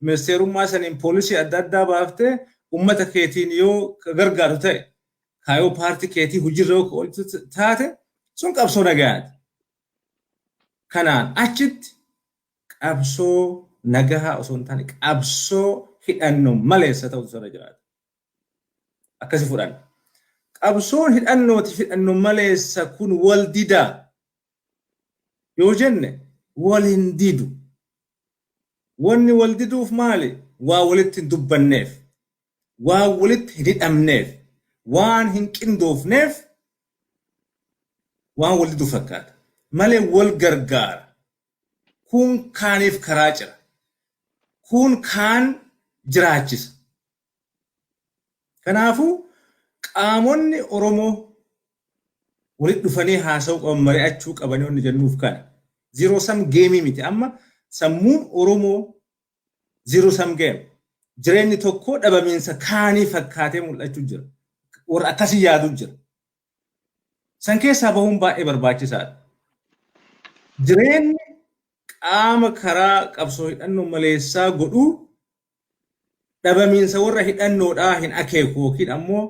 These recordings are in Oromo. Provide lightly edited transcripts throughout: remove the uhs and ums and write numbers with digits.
Ministeerummaa saniin poolisii adda addaa baaftee uummata keetiin yoo gargaaru ta'e, kaayoo paartii keetii hojiirra yoo oolchu taate, sun qabsoo nagayaati. Kanaan achitti qabsoo nagahaa osoo hin taane qabsoo hidhannoo maleessa ta'utu irra jiraata. Akkasi fudhanna. Qabsoon hidhannooti hidhannoo maleessa kun wal didaa yoo jenne, wal hin didu. Wanni wal diduuf maali? Waa walitti hin dubbanneef, waa walitti hin hidhamneef, waan hin qindoofneef waan wal didu fakkaata. Malee wal gargaara. Kun kaaniif karaa cira. Kun kaan jiraachisa. Kanaafuu qaamonni Oromoo walitti dhufanii haasa'uu qaban, mari'achuu qabanii wanni jennuuf kana. Zero sum game miti. Amma sammuun Oromoo zero sum game. Jireenyi tokko dhabamiinsa kaanii fakkaatee mul'achuu jira. Warra akkasii yaaduu jira. San keessaa bahuun baay'ee barbaachisaadha. Jireenyi qaama karaa qabsoo hidhannoo maleessaa godhuu dhabamiinsa warra hidhannoodhaa hin akeeku yookiin ammoo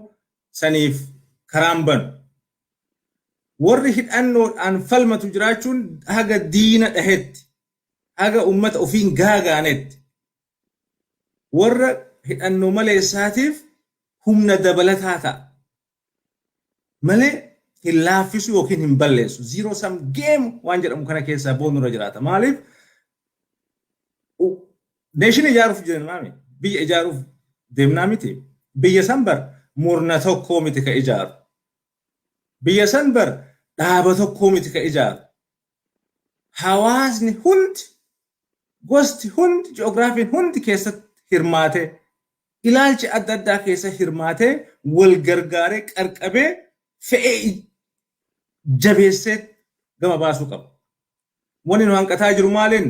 saniif karaan banu. Warri hidhannoodhaan falmatu jiraachuun haga diina dhahetti, haga ummata ofiin gaagaanetti, warra hidhannoo maleessaatiif humna dabalataa ta'a. Malee hin laaffisu yookiin hin balleessu. Zero sum game waan jedhamu kana keessaa boonu irra jiraata. Maaliif? Nation ijaaruuf deemnaa miti. Biyya ijaaruuf deemnaa miti. Biyya san bar murna tokkoo miti ka ijaaru. Biyya san bar dhaaba tokkoo miti ka ijaaru. Hawaasni hundi, gosti hundi, ji'oogiraafiin hundi keessatti hirmaatee, ilaalchi adda addaa keessa hirmaatee, wal gargaaree, qarqabee, fe'ee jabeessee gama baasuu qaba. Wanni nu hanqataa jiru maaliin?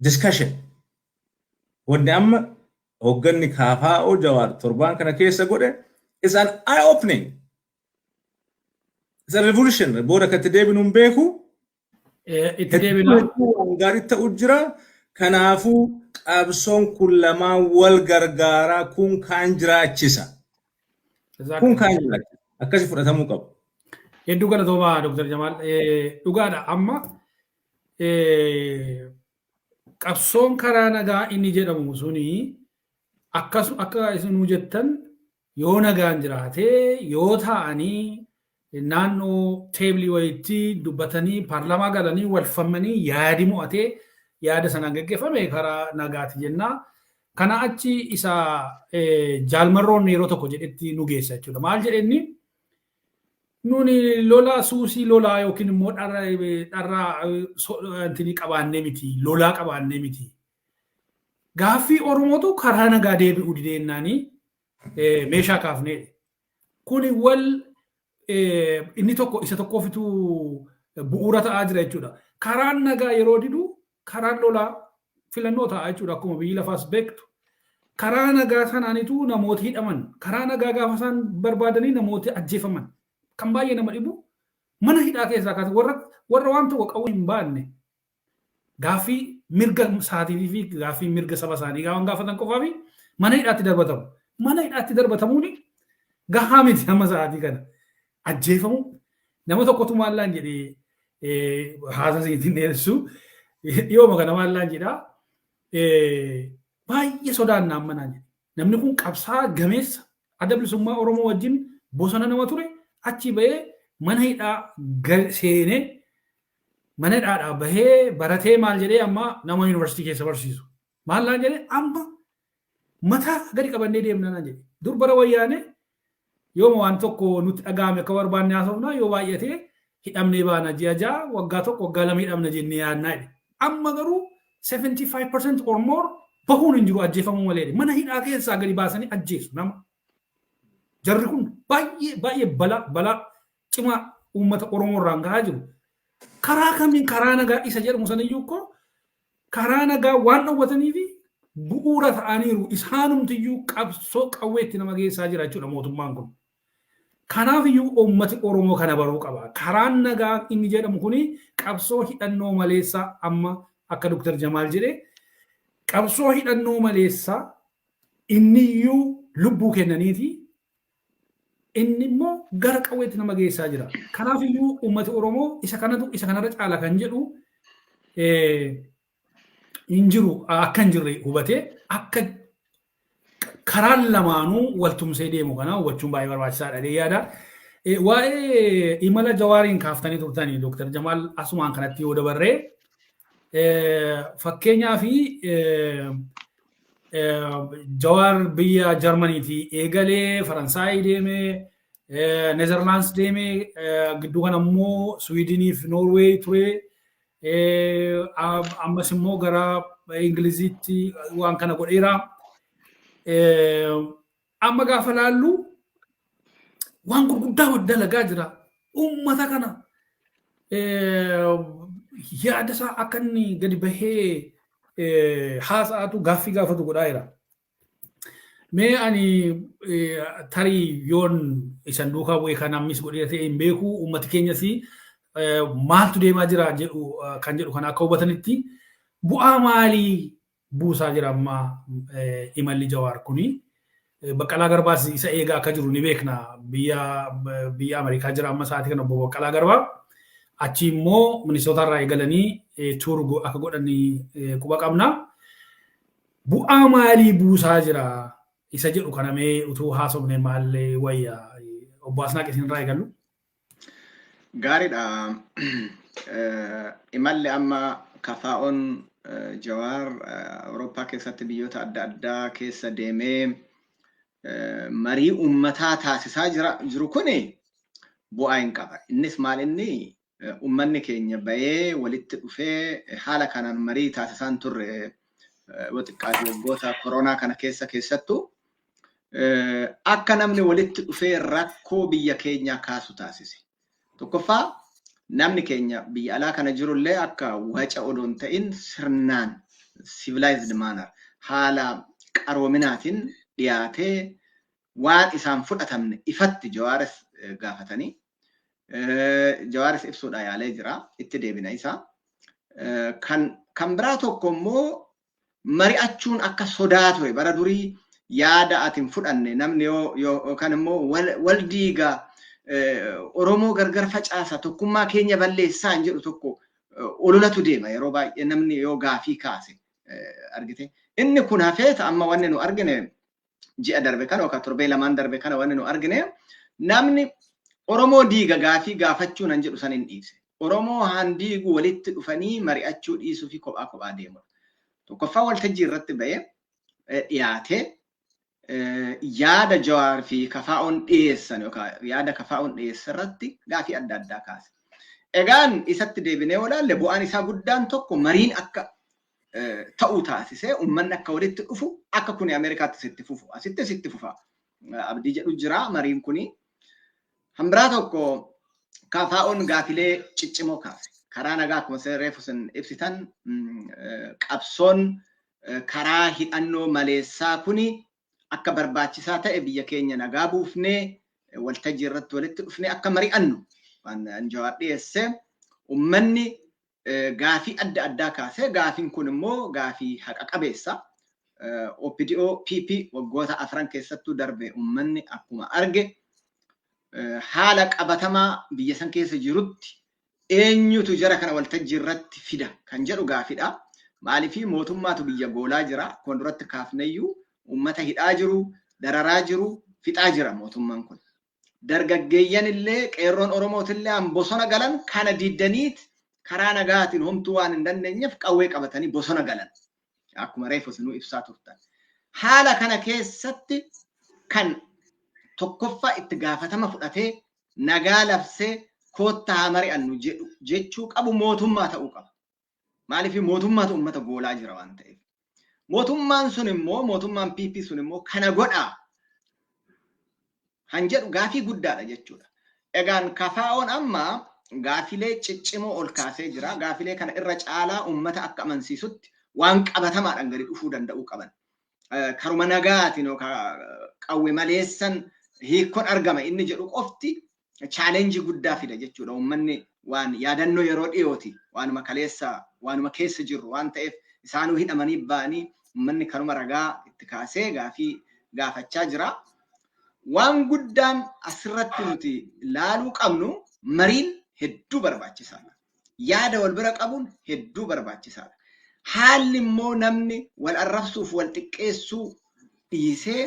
Discussion. Wanni amma hoogganni KFO Jawaar torbaan kana keessa godhe is an eye opening. It's a revolution. Booda akkatti deebinu hin beeku. Itti deebina. Waan gaarii ta'u jira. Kanaafuu qabsoon kun lamaan wal gargaaraa, kun kaan jiraachisa. Kun kaan jiraachisa. Akkasi fudhatamuu qabu. Hedduu galatoomaa, Dr. Jamaal. Dhugaadha, amma qabsoon karaa nagaa inni jedhamu suni akkasu akka isinuu jettan yoo nagaan jiraatee, yoo taa'anii naannoo teebilii wayiitti dubbatanii, paarlaamaa galanii wal fammanii, yaadi mo'atee yaada sanaan geggeeffame karaa nagaati jennaa. Kana achi isa jaalmarroon yeroo tokko jedhetti nu geessa jechuudha. Maal jedhenni? Nuni lola suusii lolaa yookiin immoo dharraa qabaannee miti, lolaa qabaannee miti. Gaaffii Oromootu karaa nagaa deebi'uu dideennaanii meeshaa kaafnee. Kuni wal inni tokko isa tokkoofitu bu'uura ta'aa jira jechuudha. Karaan nagaa yeroo didu karaan lolaa filannoo ta'a jechuudha, akkuma biyyi lafaas beektu. Karaa nagaa sanaanitu namooti hidhaman. Karaa nagaa gaafa isaan barbaadanii namooti ajjeefaman. Kan baay'ee nama dhibu mana hidhaa keessaa kaase warra waan tokko qabu hin baanne gaaffii mirga isaatii fi gaaffii mirga saba isaanii gaafa gaafatan qofaa fi mana hidhaatti darbatamu. Mana hidhaatti darbatamuun gahaa miti, amma sa'aatii kana. Ajjeefamu nama tokkotu maallaan jedhee haasa isiitiin dheeressu dhiyooma kana maallaan jedhaa, baay'ee sodaannaa ammanaa jedhe. Namni kun qabsaa gameessa Adda Bilisummaa Oromoo wajjin bosona nama ture, achi bahee mana hidhaa seenee, mana hidhaadhaa bahee, baratee, maal jedhee, amma nama yuunivarsiitii keessa barsiisu. Maal naan jedhee, amma mataa gadi qabannee deemna naan jedhe. Dur bara Wayyaanee yooma waan tokko nutti dhaga'ame akka barbaanne haasofna, yoo baay'atee hidhamnee baana, ji'a 6, waggaa 1, waggaa 2 hidhamna jennee yaadnaa jedhe. Amma garuu 75% or more bahuun hin jiru, ajjeefamuu malee. Mana hidhaa keessaa gadi baasanii ajjeesu nama. Jarri kun baay'ee baay'ee balaa cimaa uummata Oromoo irraan gahaa jiru. Karaa kamiin karaa nagaa isa jedhamu saniyyuu koo karaa nagaa waan dhowwatanii fi bu'uura ta'aniiru, isaanumtiyyuu qabsoo qawweetti nama geessaa jira jechuudha mootummaan kun. Kanaaf iyyuu uummati Oromoo kana baruu qaba. Karaan nagaa inni jedhamu kuni qabsoo hidhannoo maleessa amma akka Dr. Jamaal jedhe Qabsoo hidhannoo maleessaa inniyyuu lubbuu kennaniiti, inni immoo gara qawweetti nama geessaa jira. Kanaaf iyyuu uummati Oromoo isa kanatu isa kanarra caala kan jedhu hin jiru, akka hin jirre hubatee akka karaan lamaanuu waltumsee deemu kana hubachuun baay'ee barbaachisaadha jedhee yaada. Waa'ee imala Jawaariin kaaftanii turtanii, Dr. Jamaal, asumaan kanatti yoo dabarree, fakkeenyaa fi Jawaar biyya Jarmaniitii eegalee Faransaayii deemee, Neezerlaandis deemee, gidduu kana immoo Swiidinii fi Noorweey ture. Ammas immoo gara Ingiliziitti waan kana godheera. Amma gaafa laallu waan gurguddaa dalagaa jira. Uummata kana yaada isaa akka inni gadi bahee haasa'atu, gaaffii gaafatu godhaa jira. Mee ani tarii yoon isan duukaa bu'ee kan ammis godhee ta'e hin beeku, uummati keenyas maaltu deemaa jira jedhu kan jedhu kana akka hubatanitti, bu'aa maalii buusaa jira amma imalli Jawaar kuni? Baqqalaa Garbaas isa eegaa akka jiru ni beekna. Biyya Ameerikaa jira amma sa'aatii kana obbo Baqqalaa Garbaa. Achi immoo Minisootaa irraa eegalanii tour akka godhanii quba qabna. Bu'aa maalii buusaa jira isa jedhu kana mee utuu haasofne maal wayya? Obbo Asnaaq, isin irraa eegallu. Gaariidha. Imalli amma KFO'n Jawaar Awurooppaa keessatti biyyoota adda addaa keessa deemee marii uummataa taasisaa jiru kuni bu'aa hin qaba. Innis maal, inni uummanni keenya bahee walitti dhufee haala kanaan marii taasisaan turre yoo xiqqaate waggoota koronaa kana keessa, keessattuu akka namni walitti dhufee rakkoo biyya keenyaa kaasu taasise. Tokkoffaa, namni keenya biyya alaa kana jirullee akka waca odoo hin ta'in sirnaan, civilized manner, haala qaroominaatiin dhiyaatee waan isaan fudhatamne ifatti Jawaaris gaafatanii, Jawaaris ibsuudha yaalee jira, itti deebina isaa. Kan biraa tokko immoo mari'achuun akka sodaa ture bara durii, yaada ati hin fudhanne namni yoo yookaan immoo wal diigaa, Oromoo gargar facaasa, tokkummaa keenya balleessaa hin jedhu tokko ololatu deema yeroo baay'ee namni yoo gaafii kaase argite. Inni kun hafeeta amma wanni nu argine ji'a darbe kana yookaan torbee 2n darbe kana wanni nu argine, namni Oromoo diiga gaafii gaafachuu nan jedhu san hin dhiise. Oromoo haan diigu walitti dhufanii mari'achuu dhiisuu fi kophaa kophaa deemudha. Tokkoffaa, waltajjii irratti bahee dhiyaatee yaada Jawaar fi KFO'n dhiyeessan yookaan yaada KFO'n dhiyeesse irratti gaafii adda addaa kaase. Egaan isatti deebinee yoo ilaalle, bu'aan isaa guddaan tokko mariin akka ta'uu taasisee, uummanni akka walitti dhufu, akka kuni Ameerikaattis itti fufu, asittis itti fufa abdii jedhu jira mariin kuni. Hambiraa tokko, KFO'n gaafilee ciccimoo kaase. Karaa nagaa, akkuma reefu isin ibsitan, qabsoon karaa hidhannoo maleessaa kuni akka barbaachisaa ta'e, biyya keenya nagaa buufnee waltajjii irratti walitti dhufnee akka mari'annu waan Jawaar dhiyeesse, uummanni gaafii adda addaa kaasee, gaafiin kun immoo gaafii haqa qabeessa. OPDO PP waggoota 4 keessattuu darbe uummanni akkuma arge haala qabatamaa biyya san keessa jirutti eenyutu jara kana waltajjii irratti fida kan jedhu gaafidha. Maaliifii mootummaatu biyya goolaa jira. Akkuma duratti kaafneyyuu uummata hidhaa jiru, dararaa jiru, fixaa jira mootummaan kun. Dargaggeeyyan illee, qeerroon Oromootillee an bosona galan kana diddaniit karaa nagaatiin homtuu waan hin dandeenyeef qawwee qabatanii bosona galan. Akkuma reefu isinuu ibsaa turtan. Haala kana keessatti kan tokkoffaa itti gaafatama fudhatee nagaa labsee koottaa haa mari'annu jedhu jechuu qabu mootummaa ta'uu qaba. Maaliif, mootummaatu uummata goolaa jira waan ta'eef. Mootummaan sun immoo, mootummaan PP sun immoo kana godhaa han jedhu gaafii guddaadha jechuudha. Egaan KFO'n amma gaafilee ciccimoo ol kaasee jira. Gaafilee kana irra caalaa uummata akka amansiisutti waan qabatamaadhaan gadi dhufuu danda'uu qaban. Karuma nagaatiin yookaan qawwe maleessan hiikkoon argama inni jedhu qofti challenge guddaa fida jechuudha. Uummanni waan yaadannoo yeroo dhiyooti, waanuma kaleessa, waanuma keessa jirru waan ta'eef Isaanuu hidhamanii ba'anii uummanni kanuma ragaa itti kaasee gaafii gaafachaa jira. Waan guddaan asirratti nuti laaluu qabnu, mariin hedduu barbaachisaadha. Yaada wal bira qabuun hedduu barbaachisaadha. Haalli immoo namni wal arrabsuuf wal xiqqeessuu dhiisee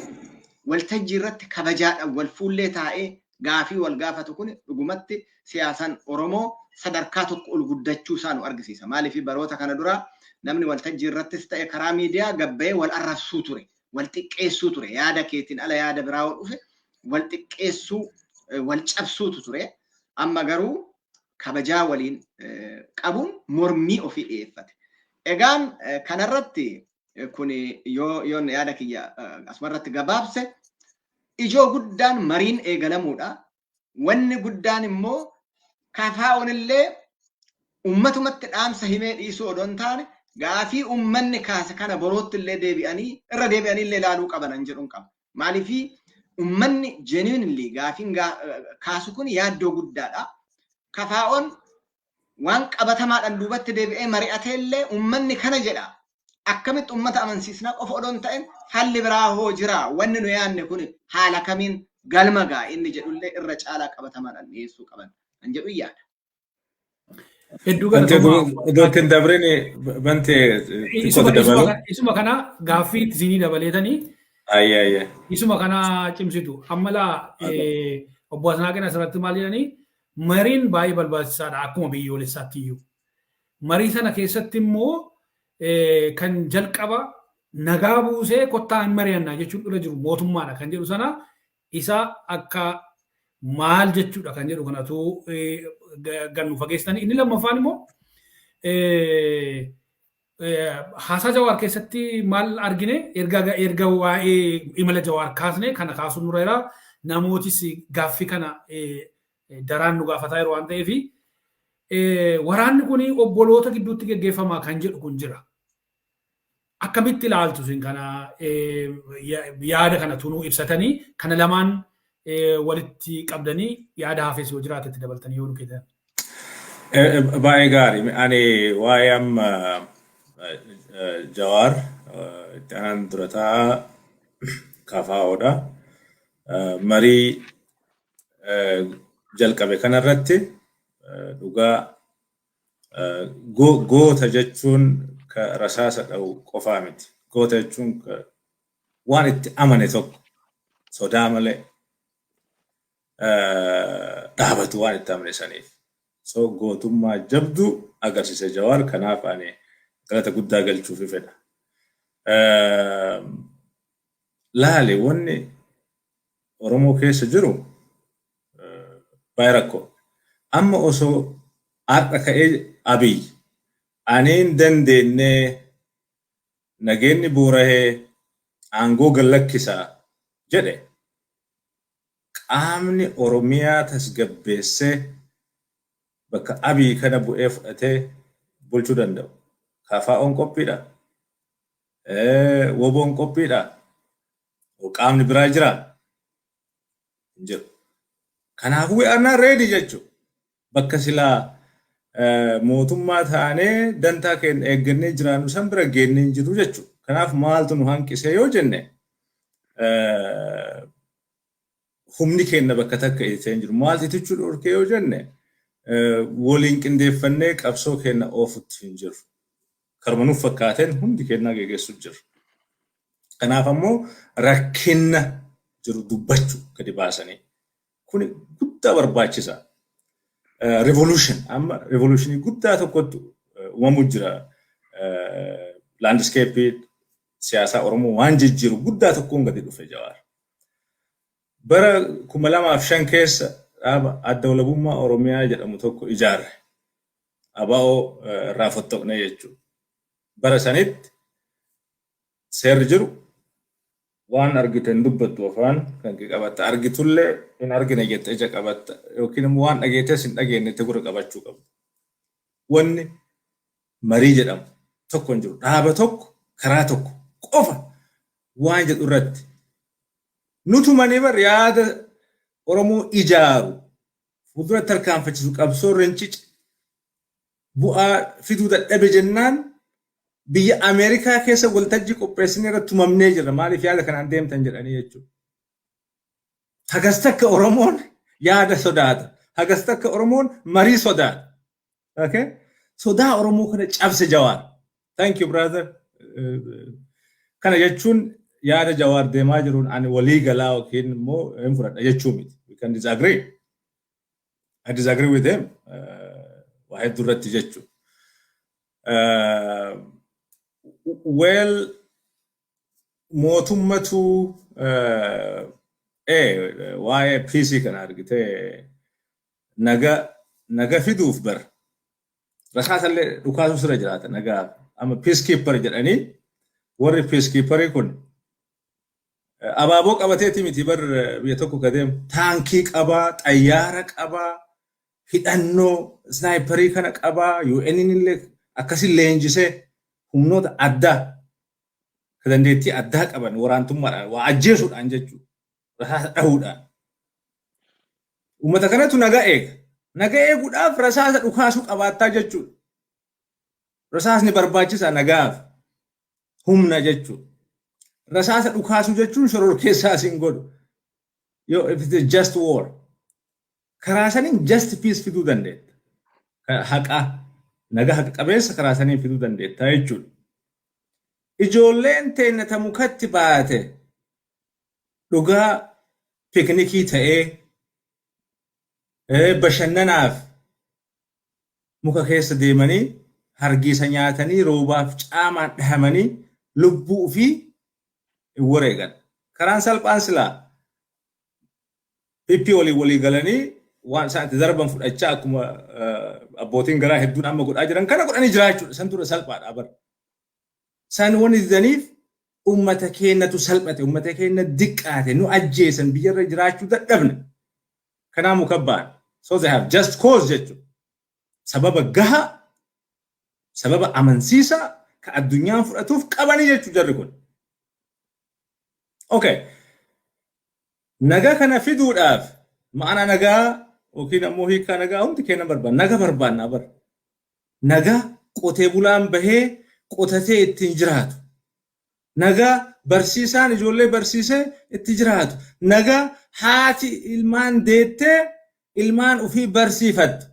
waltajjii irratti kabajaadhaan wal fuullee taa'ee gaafii wal gaafatu kun dhugumatti siyaasaan Oromoo sadarkaa tokko ol guddachuu isaa nu argisiisa. Maaliif, baroota kana dura namni waltajjii irrattis ta'e karaa miidiyaa gabbayee wal arrabsuu ture, wal xiqqeessuu ture, yaada keetiin ala yaada biraa yoo dhufe wal xiqqeessuu, wal cabsuutu ture. Amma garuu kabajaa waliin qabuun mormii ofii dhiyeeffate. Egaan kanarratti kun yoo yaada kiyya asumarratti gabaabse, ijoo guddaan mariin eegalamuudha. Wanni guddaan immoo KFO'n illee uummatumatti dhaamsa himee dhiisuu odoo hin taane, gaafii uummanni kaase kana borootti illee deebi'anii irra deebi'anii illee ilaaluu qaban an jedhuun qaba. Maaliifii, uummanni genuinely gaafiin kaasu kun yaaddoo guddaadha. KFO'n waan qabatamaadhaan duubatti deebi'ee mari'atee illee uummanni kana jedha. Akkamitti uummata amansiisnaa qofa odoo hin ta'in, falli biraa hoo jira, wanni nu yaadne kun haala kamiin galma ga'a inni jedhullee irra caalaa qabatamaadhaan dhiyeessuu qaban kan jedhu yaada. Hedduu Iddoo ittiin dabreen bantee xiqqootu dabalu. Isuma kana gaaffii isinii dabaleetanii Ayya ayya. isuma kana cimsitu. Amma laa, obbo Asnaaqin asirratti maal jedhanii, mariin baay'ee barbaachisaadha akkuma biyyoolessaatti iyyuu. Marii sana keessatti immoo kan jalqaba nagaa buusee kottaa hin mari'annaa jechuun irra jiru mootummaadha kan jedhu sana, isa akka maal jechuudha kan jedhu kanatu gannu fageessitanii. Inni lammaffaan immoo, haasaa Jawaar keessatti maal argine? Erga waa'ee imala Jawaar kaasne, kana kaasuun nurra jira. Namootis gaaffii kana daraan nu gaafataa jiru waan ta'eef, waraanni kun obboloota gidduutti geggeeffamaa kan jedhu kun jira. Akkamitti ilaaltu isin kana? Yaada kana tunuu ibsatanii, kana lamaan walitti qabdanii, yaada hafes yoo jiraate itti dabaltanii yoo nu kennan. Baay'ee gaarii. Ani waa'ee amma Jawaar, itti aanaan dura taa'aa KFO'dha. Marii jalqabe kanarratti dhugaa goota jechuun ka rasaasa dha'u qofaa miti. Goota jechuun waan itti amane tokko sodaa malee dhaabatu waan itti amane saniif. So gootummaa jabduu agarsiise Jawaar, kanaaf ani galata guddaa galchuufi fedha. Laale, wanni Oromoo keessa jiru baay'ee rakkoo. Amma osoo har'a ka'ee Abiy ani hin dandeenyee, nageenyi boorahee, aangoo gallakkisaa jedhe, qaamni Oromiyaa tasgabbeessee bakka Abiy kana bu'ee fudhatee bulchuu danda'u, KFO'n qophiidha? WBO'n qophiidha? Qaamni biraa jiraa? Hin jiru. Kanaafuu we are not ready jechuudha. Bakka silaa mootummaa taanee dantaa keenya eeggannee jiraannu san bira geennee hin jiru jechuudha. Kanaaf maaltu nu hanqisee yoo jenne, humni keenya bakka takka itee hin jiru. Maaltu itichuu dhorkee yoo jenne, waliin qindeeffannee qabsoo keenya oofutti hin jiru. Karuma nuuf fakkaateen hundi keenyaa geggeessuu jiru. Kanaaf ammoo rakkinna jiru dubbachuu gadi baasanii. Kuni guddaa barbaachisa. Revolution, amma revolutionii guddaa tokkotti uumamuu jira. Landscape siyaasaa Oromoo waan jijjiiru guddaa tokkoon gadi dhufe Jawaar. Bara 2005 keessa dhaaba Adda Walabummaa Oromiyaa jedhamu tokko ijaarre. ABO irraa fottoqne jechuudha. Bara sanitti seerri jiru waan argite hin dubbattu, afaan kan kee qabatta. Argitullee hin argine jette ija qabatta, yookiin immoo waan dhageettes hin dhageenye gurra qabachuu qabda. Wanni marii jedhamu tokko hin jiru. Dhaaba tokko, karaa tokko qofa waan jedhu irratti nutumanii bar yaada Oromoo ijaaru, fuuldura tarkaanfachiisu, qabsoo rincice bu'aa fiduu dadhabe jennaan. Biyya Ameerikaa keessa waltajjii qopheessinee irratti tumamnee jirra. Maaliif yaada kanaan deemtan jedhanii jechuudha. Hagas takka Oromoon yaada sodaata. Hagas takka Oromoon marii sodaata. Okay? Sodaa Oromoo kana cabse Jawaar. Thank you, brother. Kana jechuun yaada Jawaar deemaa jiruun ani walii galaa yookiin immoo hin fudhadha jechuu miti. We can disagree. I disagree with him. Waa hedduu irratti jechuudha. Well, mootummatu waa'ee peace kana argitee naga fiduuf bar rasaasallee dhukaasuu sirra jiraata nagaa. Amma peacekeeper jedhanii, warri peacekeeperii kun abaaboo qabateeti miti bar. Biyya tokko ka deemu taankii qabaa, xayyaara qabaa, hidhannoo sniperii kana qabaa. UN illee akkasi leenjisee humnoota addaa ka dandeettii addaa qaban waraantummaadhaan waa ajjeesuudhaan jechuudha. Rasaasa dhahuudhaan. Uummata kanatu nagaa eega. Nagaa eeguudhaaf rasaasa dhukaasuu qabaattaa jechuudha. Rasaasni barbaachisaa nagaaf humna jechuudha. Rasaasa dhukaasuu jechuun shororkeessaa siin godhu. Yoo if it is just war. Karaa saniin just peace fiduu dandeetta. Haqa, nagaa haqa qabeessa karaa saniin fiduu dandeetta jechuudha. Ijoolleen teenya ta mukatti baate dhugaa picnicii ta'ee bashannanaaf muka keessa deemanii hargiisa nyaatanii, roobaaf caamaan dhahamanii lubbuu ofii hin wareegan. Karaan salphaan silaa PP walii walii galanii waan isaan itti darban fudhachaa, akkuma abbootiin garaa hedduun amma godhaa jiran kana godhanii jiraachuudha. San dura salphaadha bara. Isaan wanni didaniif ummata keenyatu salphate, ummata keenya diqqaate, nu ajjeesan, biyyarra jiraachuu dadhabne. Kanaa muka ba'an. So they have just cause jechuudha. Sababa gahaa, sababa amansiisaa ka addunyaan fudhatuuf qabanii jechuu jarri kun. Okay. Nagaa kana fiduudhaaf ma'ana nagaa yookiin ammoo hiikaa nagaa hundi keenya barbaanna. Naga barbaanna bara. Nagaa qotee bulaan bahee qotatee ittiin jiraatu. Nagaa barsiisaan ijoollee barsiisee itti jiraatu. Nagaa haati ilmaan deettee ilmaan ofii barsiifattu.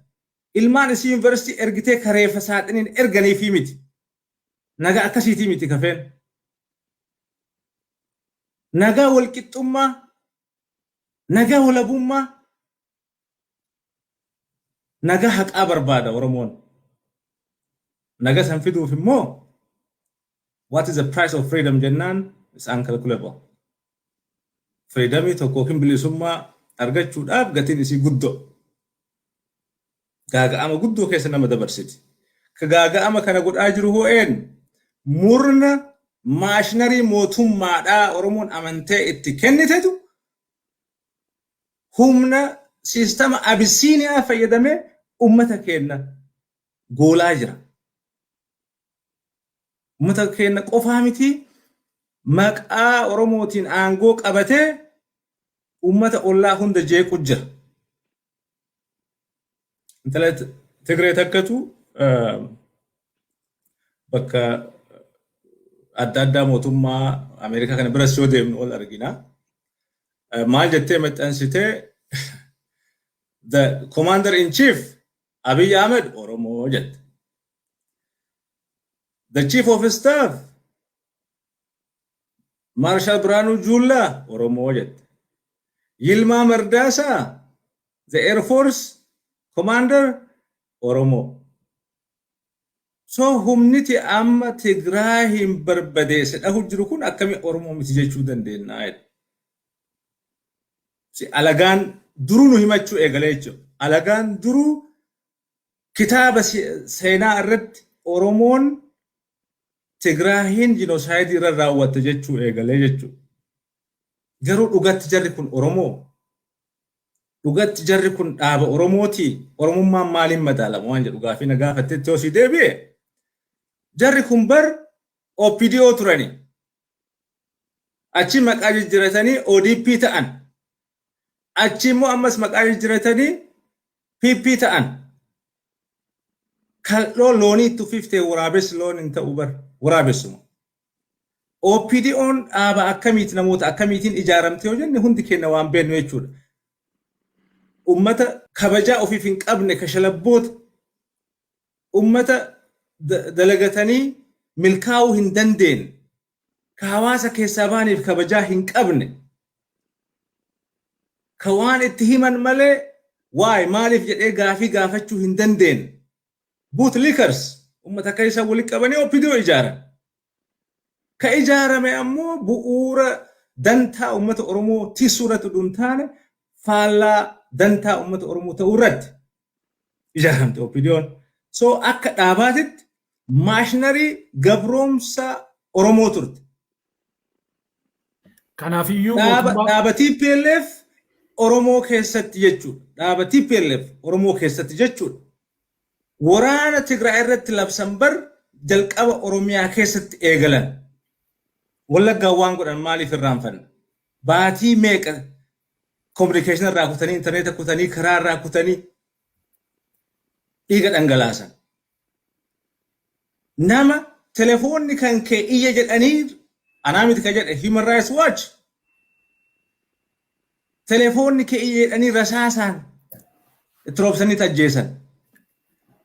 Ilmaan isii yuunivarsiitii ergitee kareeffa saaxiniin erganiifii miti. Nagaa akkasiitii miti kafeen. Nagaa walqixxummaa, nagaa walabummaa, nagaa haqaa barbaada Oromoon. Nagaa san fiduuf immoo what is the price of freedom jennaan is uncalculable. Freedomii tokko yookiin bilisummaa argachuudhaaf gatiin isii guddoo. Gaaga'ama guddoo keessa nama dabarsiti. Ka gaaga'ama kana godhaa jiru hoo eenyu? Murna machinery mootummaadhaa Oromoon amantee itti kennitetu humna siistama Abisiiniyaa fayyadamee ummata keenya goolaa jira. Ummata keenya qofaa miti, maqaa Oromootiin aangoo qabatee ummata ollaa hunda jeequ jira. Intala Tigree takkatu bakka adda addaa mootummaa Ameerikaa kana biras yoo deemnu ol argina. Maal jettee maxxansitee? "The Commander in Chief Abiy Ahmed Oromoo" jette. "The Chief of Staff Marshal Birhaanuu Juullaa Oromoo" jette. Yilmaa Mardaasaa, the Air Force Commander, Oromoo. So humniti amma Tigraayin barbadeesse dhahu jiru kun akkami Oromoo miti jechuu dandeenya jedhe. Alagaan duruu nu himachuu eegalee jechuudha. Alagaan duruu kitaaba seenaa irratti Oromoon Tigraayin genocide irra raawwatte jechuu eegalee jechuudha. Garuu dhugatti jarri kun Oromoo? Dhugatti jarri kun dhaaba Oromooti? Oromummaan maaliin madaalama waan jedhu gaafii na gaafattetti yoo si deebi'e, jarri kun bar OPDO turani. Achi maqaa jijjiiratanii ODP ta'an. Achi immoo ammas maqaa jijjiiratanii PP ta'an. Kal'oo loonii itti ufiftee waraabessi loon hin ta'u bar. Waraabessuma. OPDO'n dhaaba akkamiiti, namoota akkamiitiin ijaaramte yoo jenne, hundi keenya waan beeknu jechuudha. Ummata kabajaa ofiif hin qabne, kashalabboota, ummata dalagatanii milkaa'uu hin dandeenye, ka hawaasa keessaa bahaniif kabajaa hin qabne, ka waan itti himan malee waa'ee maaliif jedhee gaafii gaafachuu hin dandeenye. Bootlickers, ummata akka isa walitti qabanii OPDO ijaaran. Ka ijaarame ammoo bu'uura dantaa uummata Oromoo tisuu irratti utuu hin taane, faallaa dantaa uummata Oromoo ta'uu irratti ijaaramte OPDO'n. So akka dhaabaatitti machinery gabroomsa Oromoo turte. Kanaafiyyuu Dhaaba TPLF Oromoo keessatti jechuudha. Dhaaba TPLF Oromoo keessatti jechuudha. Waraana Tigraay irratti labsan bar jalqaba Oromiyaa keessatti eegalan. Wallaggaa waan godhan maaliif irraanfanna? Baatii meeqa communication irraa kutanii, intarneeta kutanii, karaa irraa kutanii dhiiga dhangalaasan. Nama telefoonni kan kee iyya jedhanii, anaa miti ka jedhe, Human Rights Watch. Telefoonni kee iyya jedhanii rasaasaan itti roobsanii ajjeesan.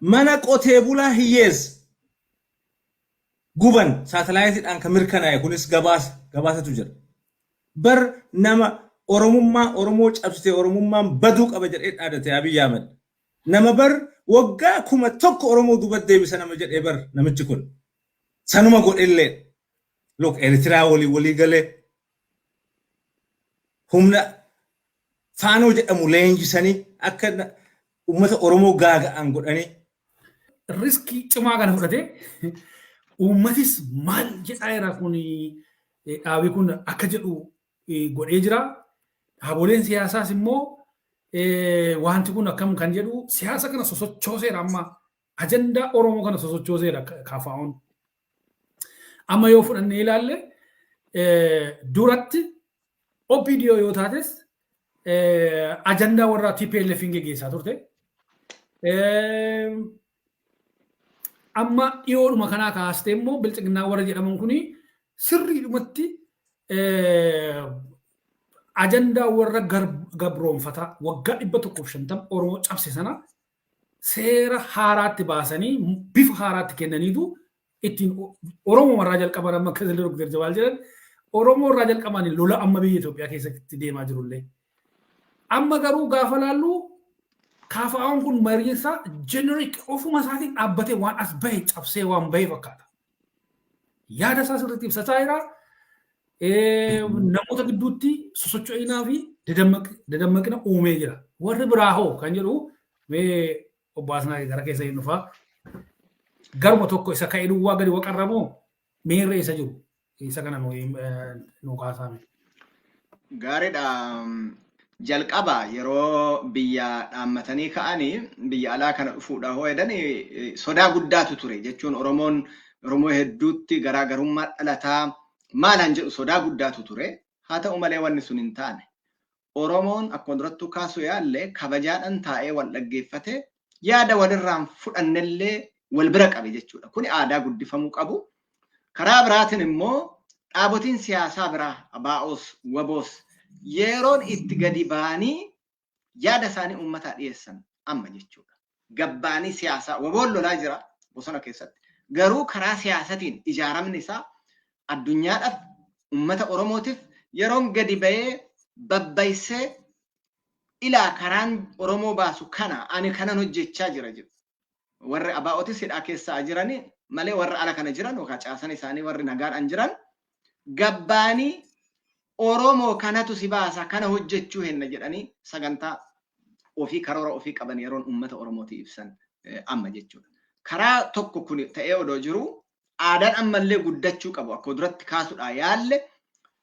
Mana qotee bulaa hiyyeessa guban, saatalaayitiidhaan kan mirkanaa'e kunis gabaasatu jira. Bar nama Oromummaa Oromoo cabsite, Oromummaan baduu qaba jedhee dhaadate Abiyyi Ahmed. Nama bar waggaa 1000 Oromoo duuba deebisa nama jedhee bar namichi kun. Sanuma godhellee. Look, Eertiraa walii walii galee humna faanoo jedhamu leenjisanii akka uummata Oromoo gaaga'an godhanii. Risk cimaa kana fudhatee, uummatis maal jedhaa jira kun, dhaabii kun akka jedhu godhee jira. Dhaaboleen siyaasaas immoo wanti kun akkam kan jedhu siyaasa kana sosochooseera, amma ajandaa Oromoo kana sosochooseera KFO'n. Amma yoo fudhannee ilaalle, duratti OPDO yoo taates ajandaa warra TPLF hin geggeessaa turte. Amma dhiyoodhuma kanaa kaastee immoo bilxiginnaa warra jedhaman kuni sirriidhumatti ajandaa warra gabroonfataa waggaa 150 Oromoo cabse sana seera haaraatti baasanii, bifa haaraatti kennaniitu ittiin Oromoo irraa jalqaban. Amma akka Dr. Jawaal jedhan, Oromoo irraa jalqaban lola amma biyya Itoophiyaa keessatti deemaa jirullee. Amma garuu gaafa laallu, KFO'n kun mariinsaa generic, ofuma isaatiin dhaabbatee waan as bahe, cabsee waan bahe fakkaata. Yaada isaa sirriitti ibsataa jira. Namoota gidduutti sosocho'inaa fi dadammaqina uumee jira. Warri biraa hoo kan jedhu, mee obbo Asnaa gara keessa hin dhufaa. Garuma tokko isa ka'ee duwwaa gadi waqarramoo meerra isa jiru? Isa kana nu kaasaame. Gaariidha. Jalqaba yeroo biyya dhaammatanii ka'anii biyya alaa kana dhufuudha hoo jedhan, sodaa guddaatu ture jechuun, Oromoon Oromoo hedduutti garaagarummaa dhalataa maalaan jedhu sodaa guddaatu ture. Haa ta'u malee wanni sun hin taane. Oromoon akkuma durattuu kaasuu yaalle kabajaadhaan taa'ee wal dhaggeeffate, yaada walirraan fudhannellee wal bira qabe jechuudha. Kuni aadaa guddifamuu qabu. Karaa biraatiin immoo dhaabotiin siyaasaa biraa, ABOs, WBOs, yeroon itti gadi ba'anii yaada isaanii uummataa dhiyeessan amma jechuudha. Gabbaanii siyaasaa WBOn lolaa jira bosona keessatti. Garuu karaa siyaasatiin ijaaramni isaa addunyaadhaaf, uummata Oromootiif yeroon gadi ba'ee babbaysee, ilaa karaan Oromoo baasu kana, ani kanan hojjechaa jira jedhu. Warri ABOtis hidhaa keessaa jirani malee, warra ala kana jiran yookaan caasan isaanii warri nagaadhaan jiran gabbaanii Oromoo kanatu si baasa, kana hojjechuu henna jedhanii sagantaa ofii, karoora ofii qaban yeroon uummata Oromootii ibsan amma jechuudha. Karaa tokko kun ta'ee odoo jiru, aadaan ammallee guddachuu qabu, akkuma duratti kaasuudhaa yaalle,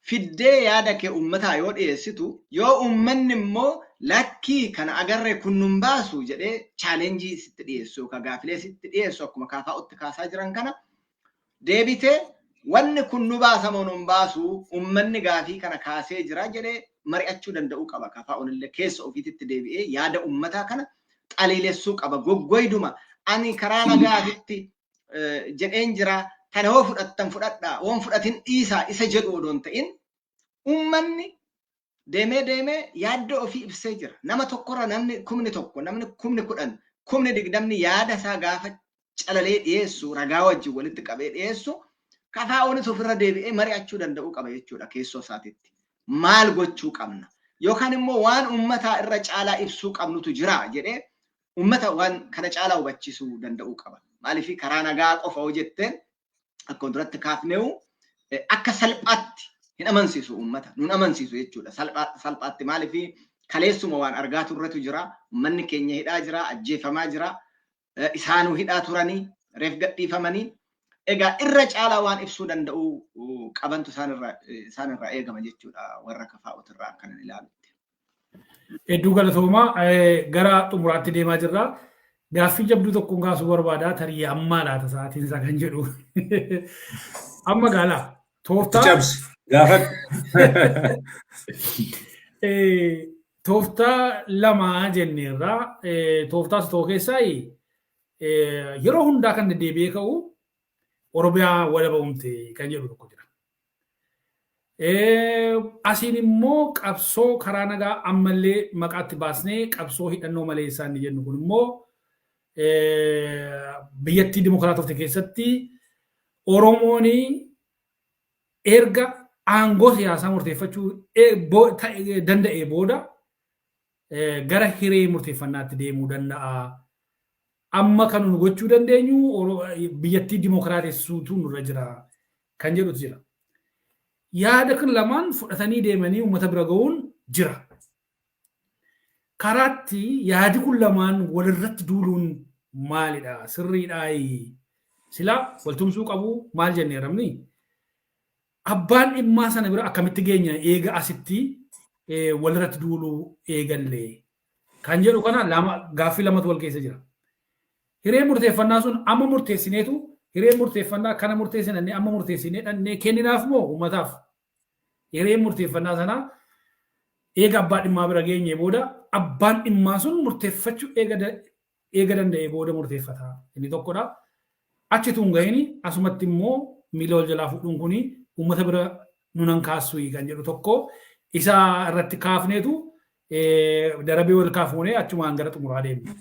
fiddee yaada kee uummataa yoo dhiyeessitu, yoo uummanni immoo lakkii kana agarree kun nun baasu jedhee challenge sitti dhiyeessu yookaan gaafilee sitti dhiyeessu, akkuma KFOtti kaasaa jiran kana, deebitee wanni kun nu baasa moo nun baasu, uummanni gaafii kana kaasee jira jedhee mari'achuu danda'uu qaba. KFO'n illee keessa ofiititti deebi'ee yaada uummataa kana xaliilessuu qaba. Goggoyduma ani karaa nagaatitti jedheen jira. Kana hoo fudhattan fudhadhaa, hoon fudhatin dhiisaa isa jedhu odoo hin ta'in, uummanni deemee deemee yaaddoo ofii ibsee jira. Nama tokkorra namni 1,000, namni 10,000, 20,000 yaada isaa gaafa calalee dhiyeessu, ragaa wajjin walitti qabee dhiyeessu, KFO'nis ofirra deebi'ee mari'achuu danda'uu qaba jechuudha keessoo isaatiitti. Maal gochuu qabna? Yookaan immoo waan uummataa irra caalaa ibsuu qabnutu jira jedhee uummata waan kana caalaa hubachiisuu danda'uu qaba. Maaliif, karaa nagaa qofa hoo jetteen, akka duratti kaafneewu, akka salphaatti hin amansiisu uummata. Nun amansiisu jechuudha. Salphaatti maaliif, kaleessuma waan argaa turretu jira. Uummanni keenya hidhaa jira, ajjeefamaa jira. Isaanuu hidhaa turanii, reef gadhiifamanii. Egaa irra caalaa waan ibsuu danda'uu qabantu isaan irraa eegama jechuudha warra KFO'tirraa akkanan ilaalutti. Hedduu galatoomaa, gara xumuraatti deemaa jirra. Gaaffii jabduu tokkoon kaasuu barbaada, tarii ammaa laata sa'aatiin isaa kan jedhu. Amma gaalaa tooftaa. Cabsi gaafadhu. Tooftaa lama jenneerra. Tooftaa tokko keessaa yeroo hundaa kan deddeebi'ee ka'u Oromiyaa walaba uumte kan jedhu tokko jira. Asiin immoo qabsoo karaa nagaa ammallee maqaatti baasnee qabsoo hidhannoo malee isaan jennu kun immoo biyyattii dimokiraatofte keessatti Oromoon erga aangoo siyaasaa murteeffachuu danda'ee booda gara hiree murteeffannaatti deemuu danda'a. Amma kan nu gochuu dandeenyu biyyattii dimokiraatessuutu nurra jira kan jedhutu jira. Yaada kun lamaan fudhatanii deemanii uummata bira ga'uun jira. Karaatti yaadi kun lamaan walirratti duuluun maalidha? Sirriidhaayi? Silaa waltumsuu qabu maal jennee ramni? Abbaan dhimmaa sana bira akkamitti geenya eega asitti walirratti duuluu eegalle kan jedhu kana lama, gaaffii lamatu wal keessa jira. Hiree murteeffannaa sun amma murteessineetu, hiree murteeffannaa kana murteessinannee, amma murteessinee dhannee kenninaaf moo uummataaf? Hiree murteeffannaa sanaa eega abbaa dhimmaa bira geenye booda, abbaan dhimmaa sun murteeffachuu eega danda'e booda murteeffata. Inni tokkodha. Achi tun gahini asumatti immoo miila wal jalaa fuudhuun kuni uummata bira nunan kaassu kan jedhu tokko isa irratti kaafneetu darabee wal kaafuunee achumaan gara xumuraa deemna.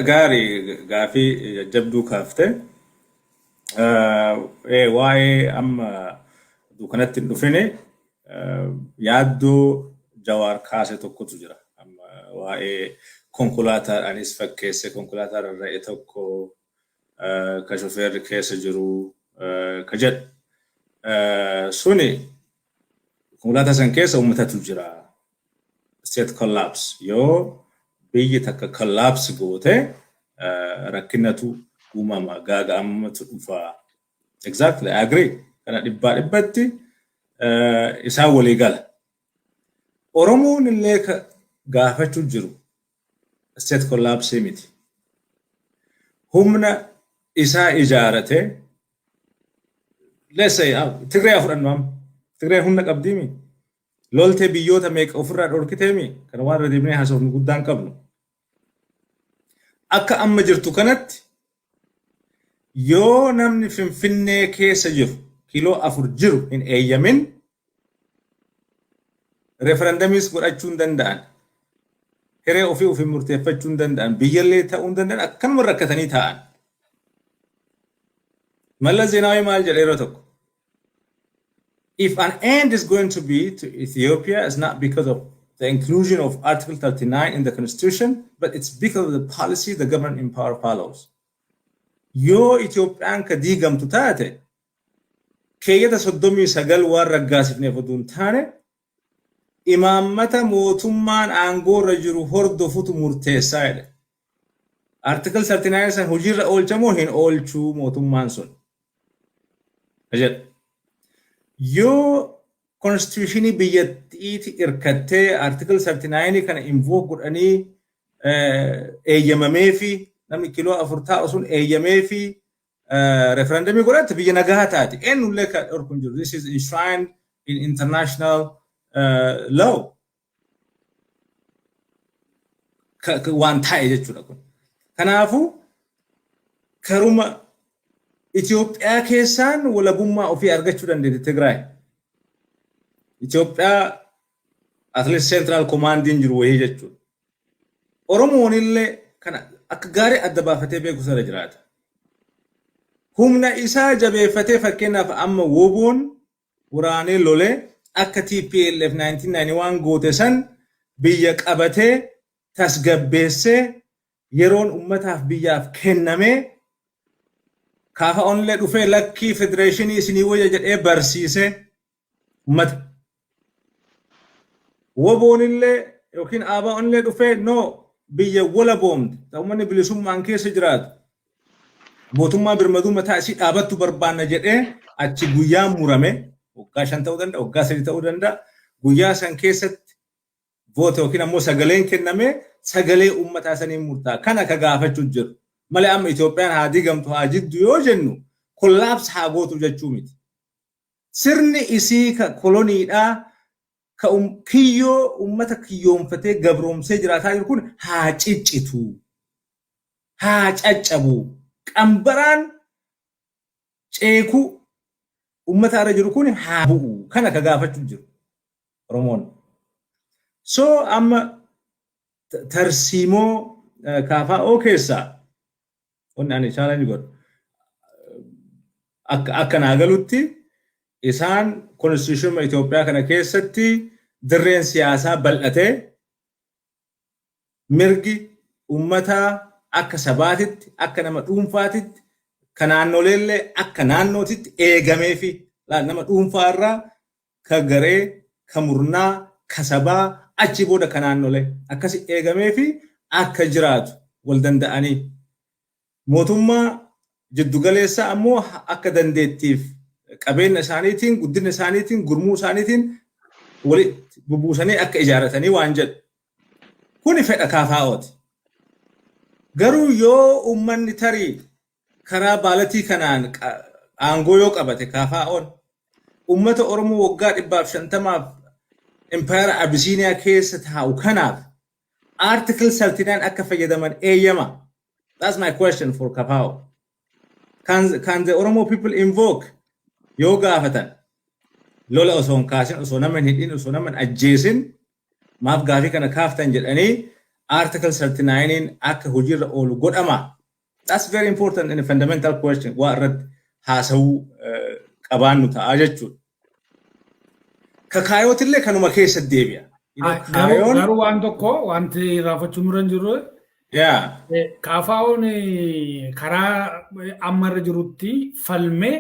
Gaarii, gaafii jajjabduu kaafte. Waa'ee amma dukanatti hin dhufine, yaaddoo Jawaar kaase tokkotu jira. Waa'ee konkolaataadhaanis fakkeesse, konkolaataa rarra'e tokko ka shofeerri keessa jiru ka jedhu. Suni konkolaataa san keessa uummatatu jira. State collapse, yoo biyyi takka collapse goote rakkinatu uumama, gaaga'amatu dhufa. Exactly, I agree. Kana dhibbaa dhibbatti isaan walii gala. Oromoon illee gaafachuu jiru state collapse miti. Humna isaa ijaarate, let's say Tigree fudhannu amma. Tigreen humna qabdiimi. Loltee biyyoota meeqa ofirraa dhorkiteemi. Kana waan irra deebinee haasofnu guddaan qabnu. Akka amma jirtu kanatti yoo namni Finfinnee keessa jiru kiiloo 4 jiru hin eeyyamin, referendumiis godhachuu hin danda'an. Hiree ofii ofii murteeffachuu hin danda'an. Biyyallee ta'uu hin danda'an, akkanuma rakkatanii taa'an. Mallas Zeenaawii maal jedhe yeroo tokko? If an end is going to be to Ethiopia, it's not because of the inclusion of Article 39 in the Constitution, but it's because of the policy the government in power follows. Yoo Itoophiyaan ka diigamtu taate, keeyyata 39 waan raggaasifneef oduu hin taane, imaammata mootummaan aangoo irra jiru hordofutu murteessaa jedhe. Article 39 san hojiirra oolchamoo hin oolchuu mootummaan sun jedha. Yoo constitutionii biyyattiiti irkattee Article 39 kana invoke godhanii eeyyamamee fi namni kiiloo 4 taa'u sun eeyyamee fi referendumii godhatte, biyya nagaa taati. Eenyullee kan dhorku hin jiru. This is enshrined in international law. Waan taa'e jechuudha kun. Kanaafuu karuma Itoophiyaa keessaan walabummaa ofii argachuu dandeetti Tigraay. Itoophiyaa at least central commandiin jiru wayii jechuudha. Oromoon illee kana akka gaarii adda baafatee beeku sana jiraata. Humna isaa jabeeffatee, fakkeenyaaf amma WBOn waraanee lolee akka TPLF 1991 goote san biyya qabatee tasgabbeessee, yeroon ummataaf biyyaaf kennamee, KFOnillee dhufee lakkii federeeshinii isinii wayya jedhee barsiisee ummata. WBOnillee yookiin ABOnillee dhufee no biyya wala boomte uummanni bilisummaan keessa jiraatu, mootummaa birmaduu mataa isii dhaabattu barbaanna jedhee, achi guyyaa murame, waggaa 5 ta'uu danda'a, waggaa 3 ta'uu danda'a, guyyaa san keessatti vote yookiin ammoo sagaleen kenname, sagalee uummataa saniin murtaa'a. Kana ka gaafachuu jiru malee amma Itoophiyaan haa diigamtu, haa jiddu yoo jennu collapse haa gootu jechuu miti. Sirni isii ka koloniidhaa, ka kiyyoo uummata kiyyoonfatee gabroomsee jiraataa jiru kun haa ciccitu, haa caccabu, qambaraan ceekuu uummata irra jiru kun haa bu'u. Kana ka gaafachuu jiru Oromoon. So amma tarsiimoo KFO keessaa wanni ani challenge godhu, akka naa galutti, isaan constitution Itoophiyaa kana keessatti dirreen siyaasaa bal'atee, mirgi uummataa akka sabaatitti, akka nama dhuunfaatitti, ka naannoleellee akka naannootitti eegamee fi nama dhuunfaa irraa ka garee, ka murnaa, ka sabaa, achi booda ka naannolee akkasi eegamee fi akka jiraatu wal danda'anii, mootummaa jiddugaleessaa ammoo akka dandeettiif qabeenya isaaniitiin, guddina isaaniitiin, gurmuu isaaniitiin walitti bubuusanii akka ijaarratanii waan jedhu. Kuni fedha KFOti. Garuu yoo uummanni tarii karaa ballotii kanaan aangoo yoo qabate, KFOn uummata Oromoo waggaa 150f impaayera Abisiiniyaa keessa taa'u kanaaf Article 39 akka fayyadaman eeyyama? That's my question for KFO. Can the Oromo people invoke, yoo gaafatan, lola osoo hin kaasin, osoo nama hin hidhin, osoo nama hin ajjeesin, maaf gaafii kana kaaftan jedhanii Article 39 akka hojiirra oolu godhama? That's very important and a fundamental question waa irratti haasawuu qabaannu ta'a jechuudha. Kakaayotillee kanuma keessa deebi'a. Garuu waan tokko wanti irraanfachuu nurra hin jirru, KFOn karaa amma irra jirutti falmee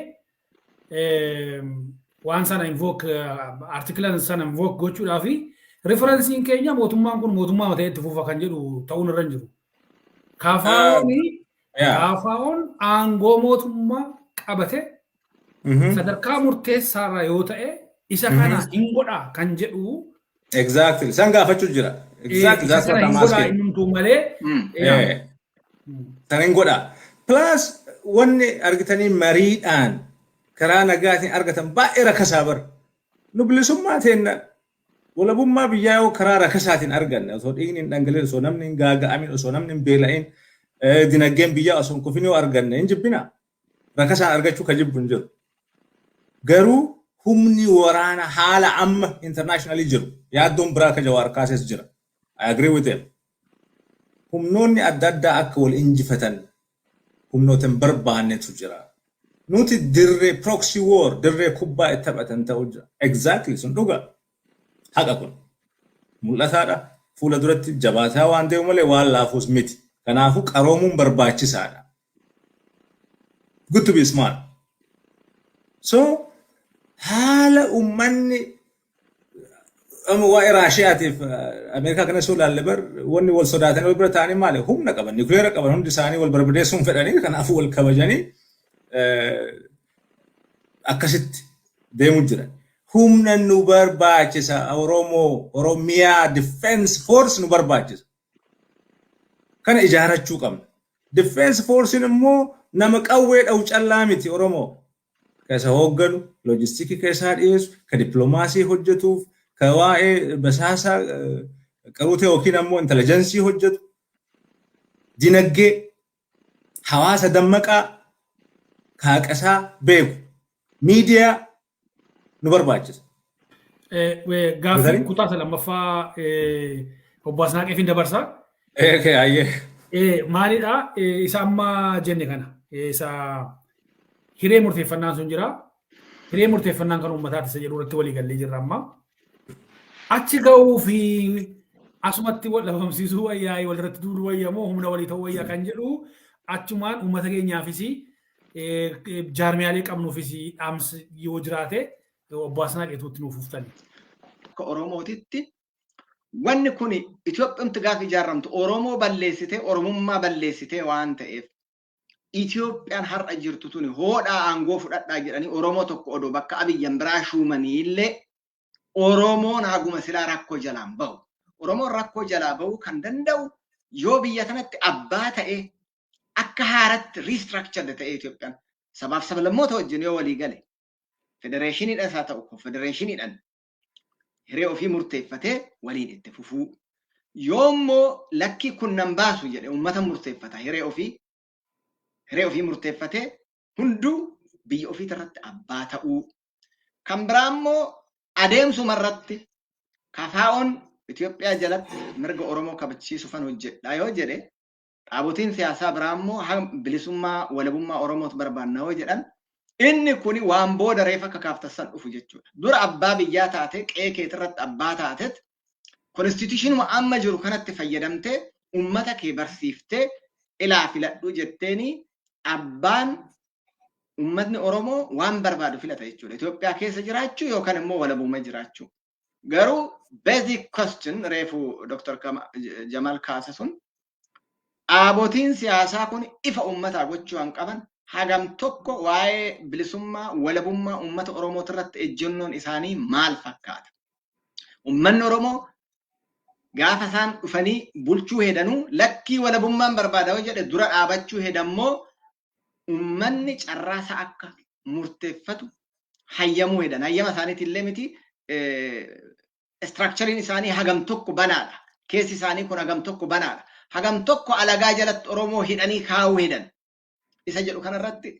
waan sana invoke, article sana invoke gochuudhaa fi referenceiin keenya mootummaan kun mootummaa ta'ee itti fufa kan jedhu ta'uun irra hin jiru. KFOn aangoo mootummaa qabate sadarkaa murteessaarra yoo ta'e isa kana hin godha kan jedhu. Exactly. San gaafachuu jira. Exactly. That's what I'm asking. Innumtuu malee. San hin godha. Plus wanni argitanii mariidhaan karaa nagaatiin argatan baay'ee rakasaa bara. Nu bilisummaa teenna, walabummaa biyyaa yoo karaa rakasaatiin arganne, osoo dhiigni hin dhangala'in, osoo namni hin gaaga'amin, osoo namni hin beela'in, dinagdeen biyyaa osoo hin kufin yoo arganne hin jibbina. Rakasaan argachuu ka jibbu hin jiru. Garuu humni waraana haala amma internationally jiru, yaaddoon biraa ka Jawaar kaases jira. I agree with him. Humnoonni adda addaa akka wal injifatan humnoota hin barbaannetu jira. Nuti dirree proxy war, dirree kubbaa itti taphatan ta'uu jira. Exactly, sun dhuga. Haqa kun. Mul'ataadha. Fuula duratti jabaataa waan deemu malee waan laafuus miti. Kanaafuu qaroomuun barbaachisaadha. Good to be smart. So haala uummanni amma waa'ee Raashiyaatiif Ameerikaa kana soo ilaalle bar, wanni wal sodaatanii wal bira ta'anii maali? Humna qaban, nuclear qaban, hundi isaanii wal barbadeessuun fedhanii, kanaafuu wal kabajanii akkasitti deemu jiran. Humna nu barbaachisa. Oromoo, Oromiyaa Defense Force nu barbaachisa. Kana ijaarachuu qabna. Defense Forcein immoo nama qawwee dha'u callaa miti Oromoo. Ka isa hoogganu, loojistikii keessaa dhiyeessu, ka dippiloomaasii hojjetuuf, ka waa'ee basaasaa qaruutee yookiin ammoo intelligence hojjetu, dinagdee, hawaasa dammaqaa, Ka haqa isaa beeku. Miidiyaa nu barbaachisa. Gaaffii kutaa isa lammaffaa obbo Asnaaqeef hin dabarsa. Maalidha isa amma jenne kana, isa hiree murteeffannaan sun jira. Hiree murteeffannaan kan uummataati isa jedhu irratti walii gallee jirra amma. Achi ga'uu fi asumatti wal dhabamsiisuu wayyaa, walirratti duuluu wayyaa moo humna walii ta'uu wayyaa kan jedhu, achumaan uummata keenyaafis jaarmiyaalee qabnuufis dhaamsi yoo jiraate, obbo Asnaaqeetuutti nuuf uftani. Akka Oromootitti wanni kun Itoophiyumti gaafa ijaaramtu Oromoo balleessitee, Oromummaa balleessitee waan ta'eef, Itoophiyaan har'a jirtu tuni hoodhaa aangoo fudhadhaa jedhanii Oromoo tokko odoo bakka Abiyyan biraa shuumanii illee Oromoon haguma silaa rakkoo jalaan bahu. Oromoon rakkoo jalaa bahuu kan danda'u yoo biyya kanatti abbaa ta'e, akka haaratti restructured ta'e, Itoophiyaan sabaaf sablammoota wajjin yoo walii gale, federeeshiniidhaan haa ta'u konfedereeshiniidhaan, hiree ofii murteeffatee waliin itti fufuu. Yoo immoo lakkii kun nan baasu jedhe, uummata murteeffata, hiree ofii murteeffatee hunduu biyya ofii irratti abbaa ta'uu. Kan biraa immoo adeemsuma irratti KFO'n Itoophiyaa jalatti mirga Oromoo kabachiisuufan hojjedha yoo jedhe, dhaabotiin siyaasaa biraa immoo bilisummaa walabummaa Oromootu barbaanna yoo jedhan, inni kuni waan booda reef akka kaaftassan dhufu jechuudha. Dura abbaa biyyaa taate, qe'ee keetirratti abbaa taatet, constitutionuma amma jiru kanatti fayyadamtee ummata kee barsiiftee ilaa filadhu jetteeni, abbaan ummatni Oromoo waan barbaadu filata jechuudha. Itoophiyaa keessa jiraachuu yookaan immoo walabummaa jiraachuu. Garuu basic question reefu Dr. Jamal kaase sun, dhaabotiin siyaasaa kun ifa uummataa gochuu kan qaban hagam tokko waa'ee bilisummaa walabummaa uummata Oromoo irratti ejjennoon isaanii maal fakkaata? Uummanni Oromoo gaafa isaan dhufanii bulchuu hedanuu lakkii walabummaan barbaada yoo jedhe dura dhaabachuu hedammoo, uummanni carraasaa akka murteeffatu hayyamuu hedan. Hayyama isaaniitillee miti, structureiin isaanii hagam tokko banaadha. Keessi isaanii kun hagam tokko banaadha. Hagam tokko alagaa jalatti Oromoo hidhanii kaa'uu hedan. Isa jedhu kanarratti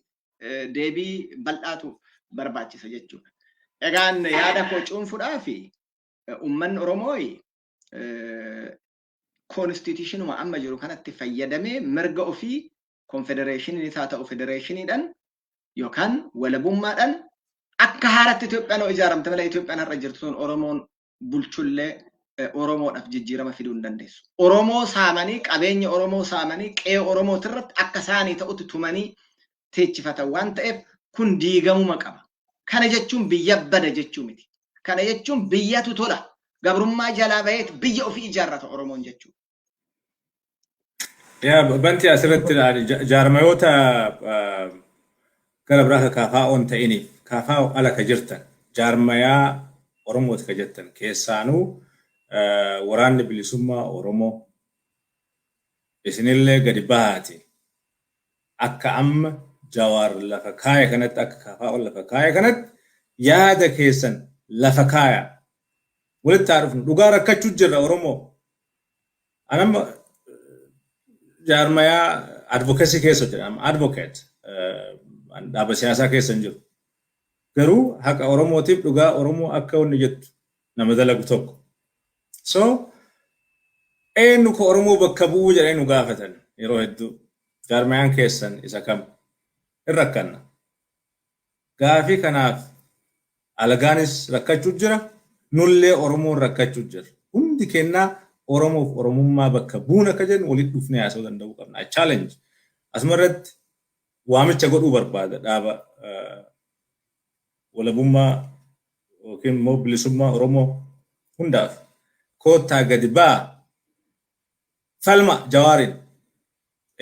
deebii bal'aatu barbaachisa jechuudha. Egaan yaada koo cuunfuudhaa fi uummanni Oromoo constitutionuma amma jiru kanatti fayyadamee mirga ofii konfedereeshiniinis haa ta'u federeeshiniidhaan yookaan walabummaadhaan akka haaratti Itoophiyaan yoo ijaaramte malee, Itoophiyaan har'a jirtu sun Oromoon bulchullee Oromoodhaaf jijjiirama fiduu hin dandeessu. Oromoo saamanii, qabeenya Oromoo saamanii, qe'ee Oromootirratti akka isaanii ta'utti tumanii teechifatan waan ta'eef kun diigamuma qaba. Kana jechuun biyya bada jechuu miti. Kana jechuun biyyatu tola. Gabrummaa jalaa baheet biyya ofii ijaarrata Oromoon jechuudha. Yaa banti, asirratti jaarmayoota gara biraa ka KFO'n ta'iniif, KFO ala ka jirtan, jaarmayaa Oromooti ka jettan, keessaanuu Waraanni Bilisummaa Oromoo, isinillee gadi bahaati. Akka amma Jawaar lafa kaaya kanatti, akka KFO lafa kaaya kanatti, yaada keessan lafa kaaya. Walitti haa dhufnu. Dhugaa rakkachuu jirra Oromoo. Anamma jaarmayaa advocacy keessa jira. Advocate dhaaba siyaasaa keessa hin jiru. Garuu haqa Oromootiif, dhugaa Oromoo akka wanni jettu nama dalagu tokko. So eenyu ka Oromoo bakka bu'uu jedhanii nu gaafatan yeroo hedduu, jaarmayaan keessan isa kam? Hin rakkanna. Gaafii kanaaf alagaanis rakkachuu jira, nullee Oromoon rakkachuu jira. Hundi kennaa Oromoof Oromummaa bakka buuna akka jennu walitti dhufnee haasa'uu danda'uu qabna. Challenge. Asuma irratti waamicha godhuu barbaada dhaaba walabummaa yookiin immoo bilisummaa Oromoo hundaaf. Koottaa gadi ba'aa. Falma Jawaariin.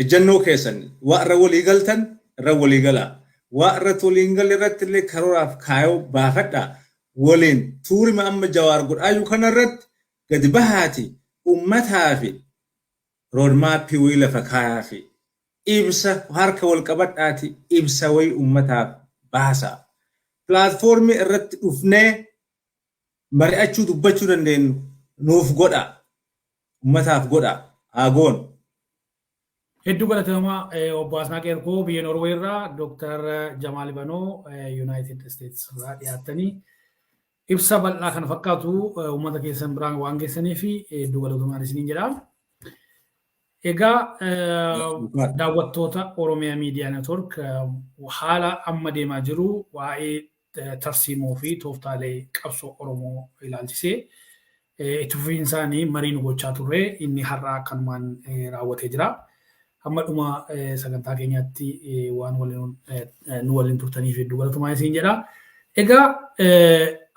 Ejjennoo keessan waa irra walii galtan irra walii galaa. Waa irratti walii hin galle irratti illee karooraaf kaayoo baafadhaa. Waliin tuurima amma Jawaar godhaayyuu kana irratti gadi bahaati uummataa fi roadmapii wayii lafa kaayaa fi ibsa harka wal qabadhaati ibsa wayii uummataaf baasaa. Platformii irratti dhufnee mari'achuu, dubbachuu dandeenyu nuuf godhaa. Uummataaf godhaa. Haa goonu. Hedduu galatoomaa obbo Asnaaqee Erkoo biyya Norwee irraa, Dooktar Jamaal Ibanoo United States irraa dhiyaattanii ibsa bal'aa kana fakkaatu uummata keessan biraan waan geessanii fi hedduu galatoomaan isiniin jedha. Egaa daawwattoota Oromiyaa Miidiyaa Network, haala amma deemaa jiru waa'ee tarsiimoo fi tooftaalee qabsoo Oromoo ilaalchisee itti fufiinsaanii marii nu gochaa turre inni har'aa akkanumaan raawwatee jira. Hamma dhuma sagantaa keenyaatti waan nu waliin turtaniif hedduu galatoomaa isin jedha. Egaa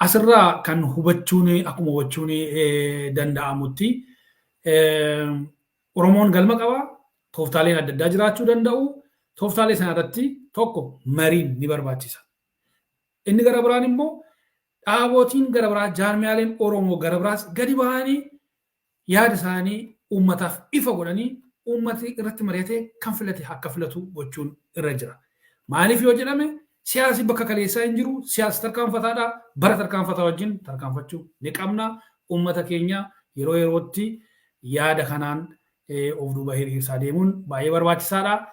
asirraa kan hubachuun, akkuma hubachuun danda'amutti, Oromoon galma qaba. Tooftaaleen adda addaa jiraachuu danda'u. Tooftaalee sana irratti tokko mariin ni barbaachisa. Inni gara biraan immoo dhaabootiin gara biraa, jaarmiyaaleen Oromoo gara biraas gadi bahanii yaada isaanii uummataaf ifa godhanii uummati irratti mari'atee kan filate akka filatu gochuun irra jira. Maaliif yoo jedhame, siyaasi bakka kaleessaa hin jiru, siyaasa tarkaanfataadha. Bara tarkaanfataa wajjin tarkaanfachuu ni qabna. Uummata keenya yeroo yerootti yaada kanaan of duuba hiriirsaa deemuun baay'ee barbaachisaadha.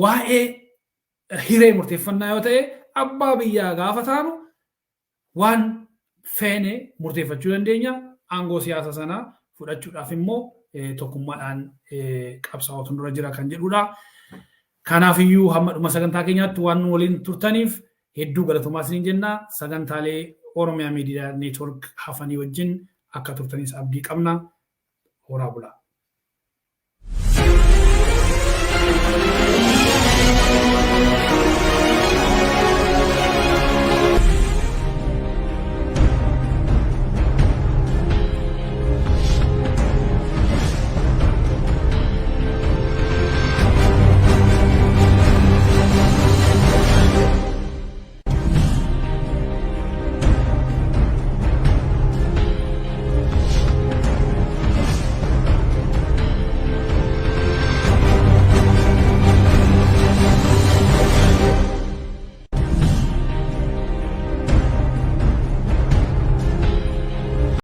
Waa'ee hiree murteeffannaa yoo ta'e, abbaa biyyaa gaafa taanu waan feene murteeffachuu dandeenya. Aangoo siyaasa sanaa fudhachuudhaaf immoo tokkummaadhaan qabsaa'otu dura jira kan jedhudha. Kanaafiyyuu hamma dhuma sagantaa keenyaatti waan nu waliin turtaniif hedduu galatoomaa isiniin jenna. Sagantaalee Oromiyaa Miidiyaa Network hafanii wajjin akka turtanis abdii qabna. Horaa bulaa.